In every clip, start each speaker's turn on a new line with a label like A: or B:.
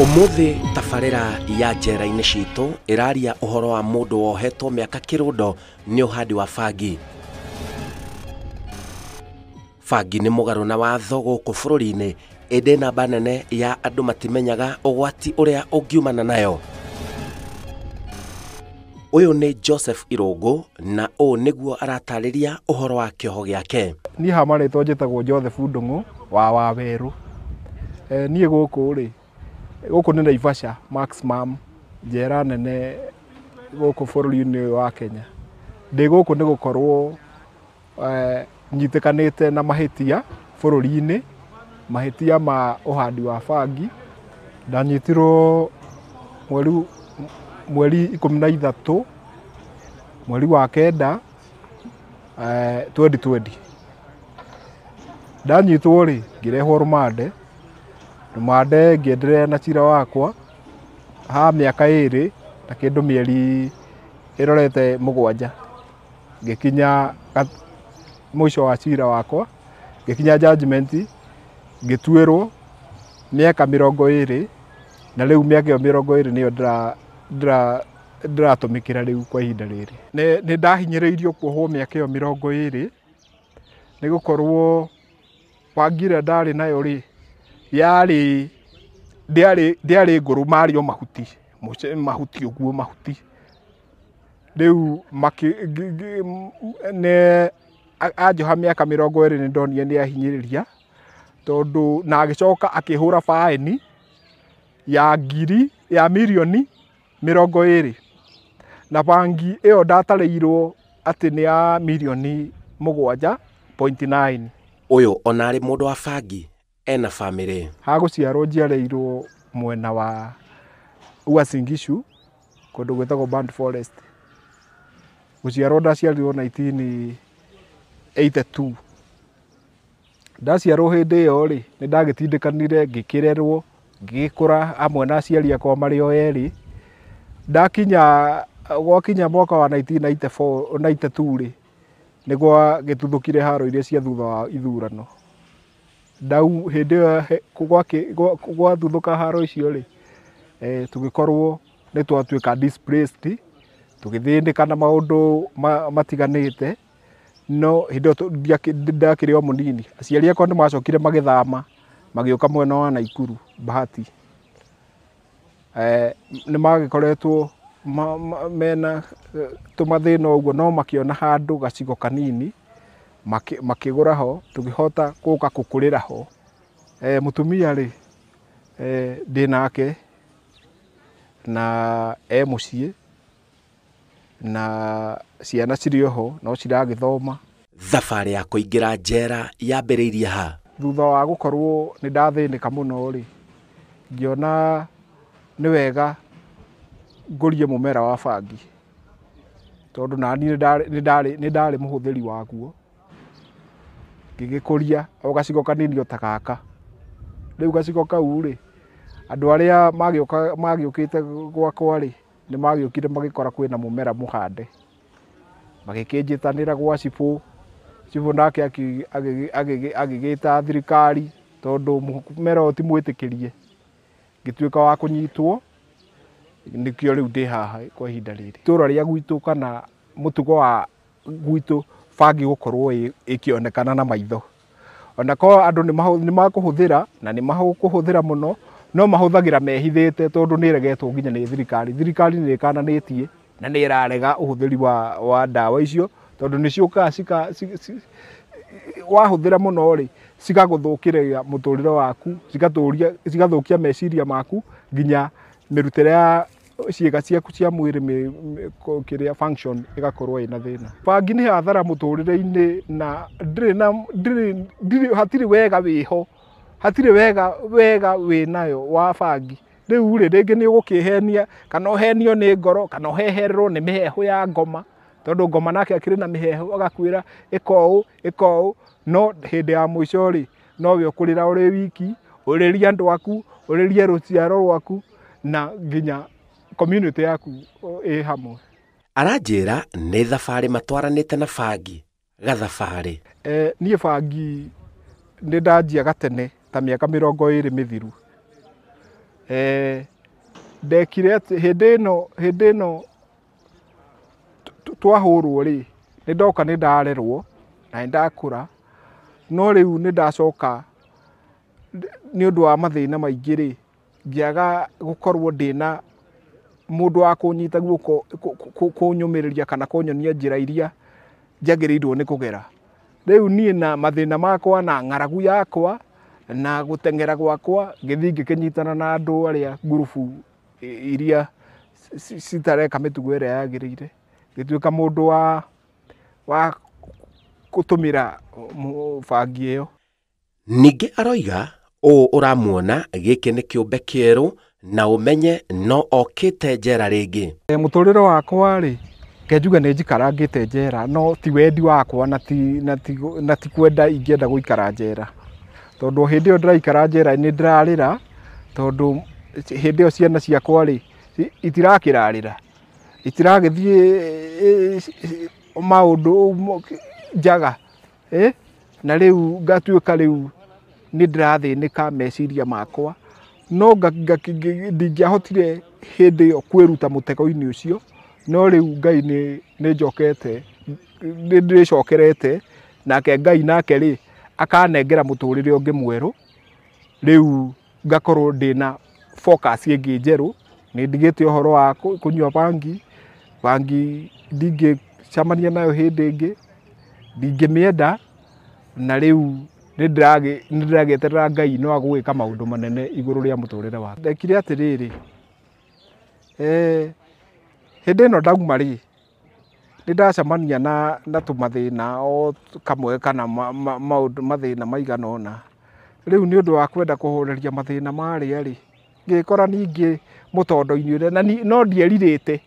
A: Umuthi tabarĩra ya njera-inĩ citũ ĩraria ũhoro wa mũndũ wohetwo mĩaka kĩrũndo nĩ ũhandi wa bangi. Bangi nĩ mũgarũ na watho gũkũ bũrũri-inĩ, ĩndĩ namba nene ya andũ matimenyaga ũgwati ũrĩa ũngiumana nayo. Ũyũ nĩ Joseph Irũngũ na ũũ nĩguo aratarĩria ũhoro wa kĩoho gĩake.
B: Niĩ ha marĩtwa njĩtagwo Joseph Ndung'u wa Wawerũ. Niĩ gũkũ rĩ, gũkũ nĩ Naivasha Maximum, njera nene gũkũ bũrũri-inĩ ũyũ wa Kenya. Ndĩ gũkũ nĩ gũkorwo nyitĩkanĩte na mahĩtia bũrũri-inĩ, mahĩtia ma ũhandi wa bangi. Ndanyitirwo mweri 13 mweri wa 9 2020. Ndanyitwo rĩ, ngĩrehwo rũmande, rũmande ngĩenderea na cira wakwa ha mĩaka 2 na kĩndũ mĩeri ĩrorete 7. Ngĩkinya mũico wa cira wakwa, ngĩkinya judgment, ngĩtuĩrwo mĩaka 20, na rĩu mĩaka ĩyo 20 nĩyo ndĩratũmĩkĩra rĩu kwa ihinda rĩrĩ. Nĩ ndahinyĩrĩirio kuohwo mĩaka ĩyo 20 nĩ gũkorwo bangi ĩrĩa ndarĩ nayo rĩ, yarĩ ndĩarĩ ngũrũ, marĩ o mahuti, mahuti ũguo mahuti. Rĩu nĩ anjoha mĩaka 20 nĩ ndonire nĩ ahinyĩrĩria, tondũ na agĩcoka akĩhũra baĩni ya ngiri ya mirioni 20, na bangi ĩyo ndatarĩirwo atĩ nĩ ya mirioni 7.9.
A: Ũyũ ona arĩ mũndũ wa bangi ena bamĩrĩ.
B: Ha gũciarwo njiarĩirwo mwena wa Uasin Gishu, kũndũ gwĩtagwo Burnt Forest. Gũciarwo ndaciarirwo 1982. Ndaciarwo hĩndĩ ĩyo rĩ, nĩ ndagĩtindĩkanire ngĩkĩrerwo, ngĩgĩkũra hamwe na aciari akwa marĩ o erĩ. Ndakinya gwakinya mwaka wa 1994, 92 rĩ, nĩ gwagĩtuthũkire haro iria cia thutha wa ithurano. Ndau hĩndĩ ĩyo gwatuthũka haro icio rĩ, tũgĩkorwo nĩ twatuĩka displaced, tũgĩthĩnĩka na maũndũ matiganĩte, no hĩndĩ ĩyo ndakĩrĩ o mũnini. Aciari akwa nĩ macokire magĩthama, magĩũka mwena wa Naikuru, Bahati. Nĩ magĩkoretwo mena tũmathĩna ũguo, no makĩona handũ gacigo kanini, makĩgũra ho, tũkĩhota gũka gũkũrĩra ho. Mũtumia rĩ, ndĩ nake na e mũciĩ, na ciana cirĩ oho no ciragĩthoma.
A: Thabarĩ ya kũingĩra njera yambĩrĩirie ha?
B: Thutha wa gũkorwo nĩ ndathĩnĩka mũno rĩ, ngĩona nĩ wega ngũrie mũmera wa bangi, tondũ nani nĩ ndarĩ mũhũthĩri waguo. Ngĩgĩkũria o gacigo kanini o ta gaka. Rĩu gacigo kau rĩ, andũ arĩa magĩũkĩte gwakwa rĩ, nĩ magĩũkire magĩkora kwĩna mũmera mũhande. Magĩkĩnjĩtanĩra gwa cibũ, cibũ nake agĩgĩta thirikari, tondũ mũmera ũyũ ti mwĩtĩkĩrie. Ngĩtuĩka wa kũnyitwo, nĩkĩo rĩu ndĩ haha kwa ihinda rĩrĩ. Itũũra rĩa gwitũ kana mũtugo wa gwitũ bangi gũkorwo ĩkĩonekana na maitho. Ona korwo andũ nĩ makũhũthĩra na nĩ makũhũthĩra mũno, no mahũthagĩra mehithĩte, tondũ nĩ ĩregetwo nginya nĩ thirikari. Thirikari nĩ ĩkananĩtie na nĩ ĩrarega ũhũthĩri wa ndawa icio, tondũ nĩ ciũkaga wahũthĩra mũno rĩ, cigagũthũkĩria mũtũrĩre waku, cigathũkia meciria maku, nginya mĩrutĩre ya ciĩga ciaku cia mwĩrĩ kĩrĩa function ĩgakorwo ĩna thĩna. Bangi nĩ hathara mũtũrĩre-inĩ, na ndĩrĩ hatirĩ wega wĩho, hatirĩ wega wĩnayo wa bangi. Rĩu rĩ, rĩngĩ nĩ ũgũkĩhenia, kana ũhenio nĩ ngoro, kana ũheherwo nĩ mĩheehũ ya ngoma, tondũ ngoma nake akĩrĩ na mĩheehũ, agakwĩra ĩka ũũ, ĩka ũũ, no hĩndĩ ya mũico rĩ, nowe ũkũrĩra ũrĩ wiki, ũrĩrie andũ aku, ũrĩrie rũciaro rwaku, na nginya community yaku ĩ hamwe.
A: Aranjĩra nĩ thabarĩ matwaranĩte na bangi gathabarĩ.
B: Niĩ bangi nĩ ndanjia gatene ta mĩaka 20 mĩthiru. Ndekire atĩ hĩndĩ ĩno twahũrwo rĩ, nĩ ndoka nĩ ndarerwo na nĩ ndakũra, no rĩu nĩ ndacoka nĩ ũndũ wa mathĩna maingĩ rĩ, ngĩaga gũkorwo ndĩna mũndũ wa kũnyita guoko kũnyũmĩrĩria kana kũnyonia njĩra iria njagĩrĩirwo nĩ kũgera. Rĩu niĩ na mathĩna makwa na ng'aragu yakwa na gũteng'era gwakwa ngĩthiĩ ngĩkĩnyitana na andũ arĩa ngurubu iria citareka mĩtugo ĩrĩa yagĩrĩire, ngĩtuĩka mũndũ wa gũtũmĩra bangi ĩyo.
A: Ningĩ aroiga ũũ ũramuona gĩkĩ nĩ kĩũmbe kĩerũ na ũmenye no okĩte njera rĩngĩ.
B: Mũtũrĩre wakwa rĩ, reke njuge nĩ njikarangĩte njera, no ti wendi wakwa na ti kwenda ingĩenda gũikara njera, tondũ hĩndĩ ĩyo ndĩraikara njera nĩ ndĩrarĩra, tondũ hĩndĩ ĩyo ciana ciakwa rĩ itirakĩrarĩra, itiragĩthiĩ maũndũ njaga, na rĩu ngatuĩka rĩu nĩ ndĩrathĩnĩka meciria makwa, no ndingĩahotire hĩndĩ ĩyo kwĩruta mũtego-inĩ ũcio, no rĩu Ngai nĩ njokete, nĩ ndĩcokerete, nake Ngai nake rĩ akanengera mũtũrĩre ũngĩ mwerũ, rĩu ngakorwo ndĩna focus ĩngĩ njerũ, nĩ ndigĩte ũhoro wa kũnyua bangi, bangi ndingĩcemania nayo hĩndĩ ĩngĩ, ndingĩmĩenda, na rĩu nĩ ndĩragĩeterera Ngai no agũgĩka maũndũ manene igũrũ rĩa mũtũrĩre wakwa. Ndekire atĩrĩrĩ, hĩndĩ ĩno ndauma rĩ, nĩ ndacemania na tũmathĩna o kamwe kana maũndũ mathĩna maigana ũna. Rĩu nĩ ũndũ wa kwenda kũhoreria mathĩna marĩa rĩ, ngĩkora ningĩ mũtondo-inĩ ũrĩa, na no ndierirĩte,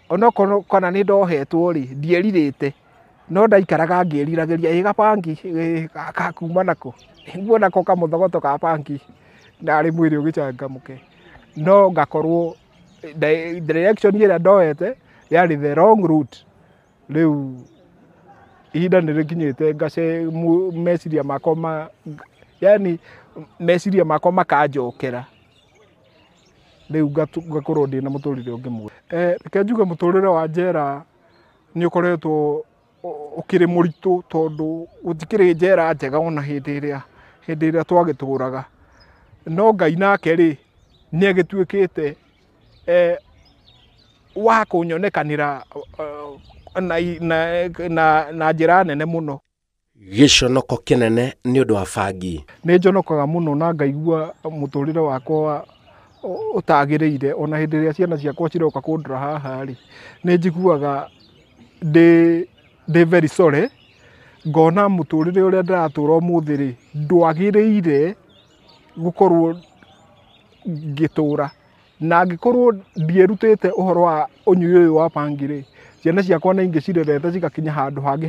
B: onokorwo kana nĩ ndohetwo rĩ, ndierirĩte, no ndaikaraga ngĩĩriragĩria ĩ gabangi kakuma nako, nguona ko kamũthogoto ka bangi narĩ mwĩrĩ ũgĩcangamũke, no ngakorwo direction ĩrĩa ndoete yarĩ the wrong route. Rĩu ihinda nĩ rĩkinyĩte ngace meciria makwa yani meciria makwa makanjokera, rĩu ngakorwo ndĩna mũtũrĩre ũngĩ mwega. Reke njuge mũtũrĩre wa njera nĩ ũkoretwo ũkĩrĩ mũritũ, tondũ gũtikĩrĩ njera njega ona hĩndĩ ĩrĩa twagĩtũraga, no Ngai nake rĩ nĩ agĩtuĩkĩte wa kũnyonekanĩra na njĩra nene mũno.
A: Gĩconoko kĩnene nĩ ũndũ wa bangi.
B: Nĩ njonokaga mũno na ngaigua mũtũrĩre wakwa ũtagĩrĩire, ona hĩndĩ ĩrĩa ciana ciakwa ciroka kũndora haha rĩ, nĩ njiguaga ndĩ very sorry, ngona mũtũrĩre ũrĩa ndĩratũra ũmũthĩ rĩ ndwagĩrĩire gũkorwo ngĩtũra, na angĩkorwo ndierutĩte ũhoro wa ũnyui ũyũ wa bangi rĩ, ciana ciakwa nĩ ingĩcirerete cigakinya handũ hangĩ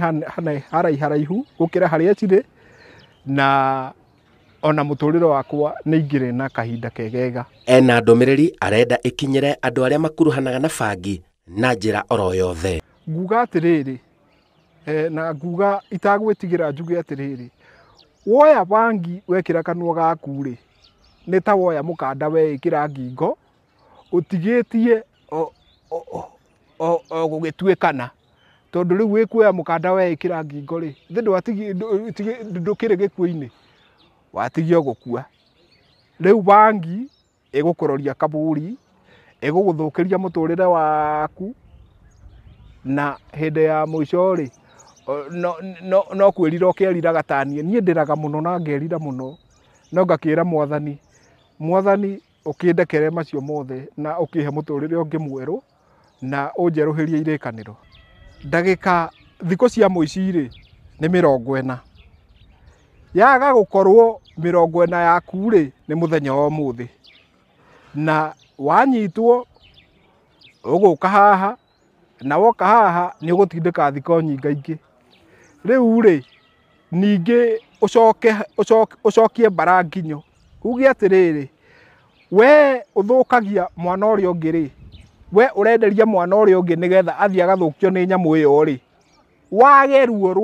B: haraiharaihu gũkĩra harĩa cirĩ, na ona mũtũrĩre wakwa nĩ ingĩrĩ na kahinda kegega.
A: Ena ndũmĩrĩri arenda ĩkinyĩre andũ arĩa makuruhanaga na bangi na njĩra oro yothe.
B: Nguga atĩrĩrĩ, na nguga itagwĩtigĩra njuge atĩrĩrĩ, woya bangi wekĩra kanua gaku rĩ, nĩ ta woya mũkanda weĩkĩra ngingo, ũtigĩtie o gũgĩtuĩkana, tondũ rĩu wĩkuoya mũkanda weĩkĩra ngingo rĩ, ndũkĩrĩ gĩkuũ-inĩ, watigio gũkua. Rĩu bangi ĩgũkũroria kaburi, ĩgũgũthũkĩria mũtũrĩre waku, na hĩndĩ ya mũico rĩ, no kwĩrira ũkeriraga ta niĩ. Niĩ ndĩraga mũno na ngerira mũno, no ngakĩra Mwathani, Mwathani ũkĩndekere macio mothe na ũkĩhe mũtũrĩre ũngĩ mwerũ na ũnjerũhĩrie irĩkanĩro. Ndagĩka thikũ cia mũici rĩ nĩ 40, yaga gũkorwo 40 yaku rĩ nĩ mũthenya wa ũmũthĩ, na wanyitwo ũgũka haha, na woka haha nĩ ũgũtindĩka thikũ nyingaingĩ. Rĩu rĩ ningĩ ũcokie mbara nginyo, uge atĩrĩrĩ, we ũthũkagia mwana ũrĩa ũngĩ rĩ, we ũrenderia mwana ũrĩa ũngĩ nĩgetha athiĩ agathũkio nĩ nyamũ ĩyo rĩ, wage ruo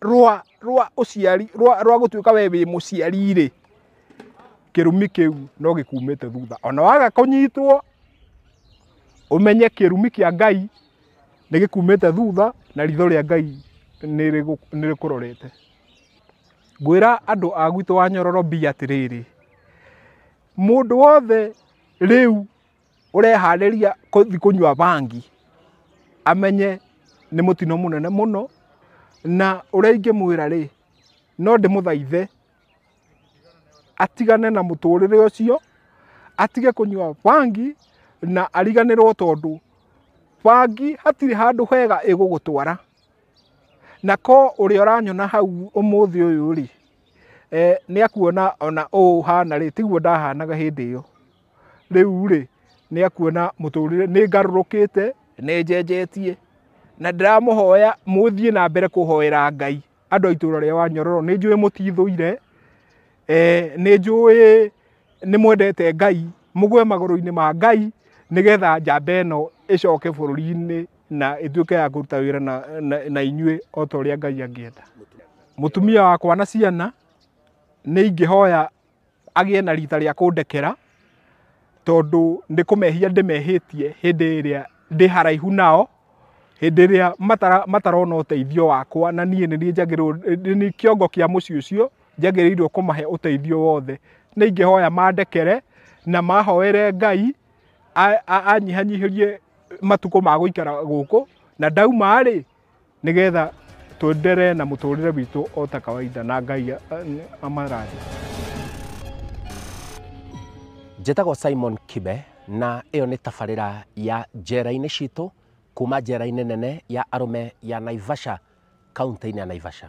B: rwa ũciari, rwa gũtuĩka we wĩ mũciari rĩ, Kĩrumi kĩu no gĩkumĩte thutha. Ona waga kũnyitwo, ũmenye kĩrumi kĩa Ngai nĩ gĩkumĩte thutha na ritho rĩa Ngai nĩ rĩkũrorete. Ngwĩra andũ a gwitũ wa Nyororo B atĩrĩrĩ, mũndũ wothe rĩu ũreharĩria kũthiĩ kũnyua bangi amenye nĩ mũtino mũnene mũno, na ũrĩa ingĩmwĩra rĩ, no ndĩmũthaithe atigane na mũtũrĩre ũcio, atige kũnyua bangi na ariganĩrwo, tondũ bangi hatirĩ handũ hega ĩgũgũtwara. Na ko ũrĩa ũranyona hau ũmũthĩ ũyũ rĩ, nĩ akuona ona ũũ hana rĩ, tiguo ndahanaga hĩndĩ ĩyo. Rĩu rĩ, nĩ akuona mũtũrĩre nĩ ngarũrũkĩte, nĩ njenjetie, na ndĩramũhoya mũthiĩ na mbere kũhoera Ngai. Andũ a itũũra rĩa Wanyororo nĩ njũĩ mũtithũire, nĩ njũĩ nĩ mwendete Ngai, mũgwe magũrũ-inĩ ma Ngai nĩgetha njamba ĩno ĩcoke bũrũri-inĩ na ĩtuĩke ya kũruta wĩra na inyuĩ o ta ũrĩa Ngai angĩenda. Mũtumia wakwa na ciana nĩ ingĩhoya agĩe na rita rĩa kũndekera, tondũ nĩ kũmehia ndĩmehĩtie hĩndĩ ĩrĩa ndĩ haraihu nao, hĩndĩ ĩrĩa matarona ũteithio wakwa, na niĩ nĩ niĩ njagĩrĩirwo, nĩ kĩongo kĩa mũciĩ ũcio, njagĩrĩirwo kũmahe ũteithio wothe. Nĩ ingĩhoya mandekere na mahoere Ngai anyihanyihĩrie matukũ ma gũikara gũkũ, na ndauma rĩ, nĩgetha twenderee na mũtũrĩre witũ o ta kawaida, na Ngai amarathime.
A: Njĩtagwo Simon Kibe, na ĩyo nĩ tabarĩra ya njera-inĩ citũ kuma njera-inĩ nene ya arũme ya Naivasha, kaunti-inĩ ya Naivasha.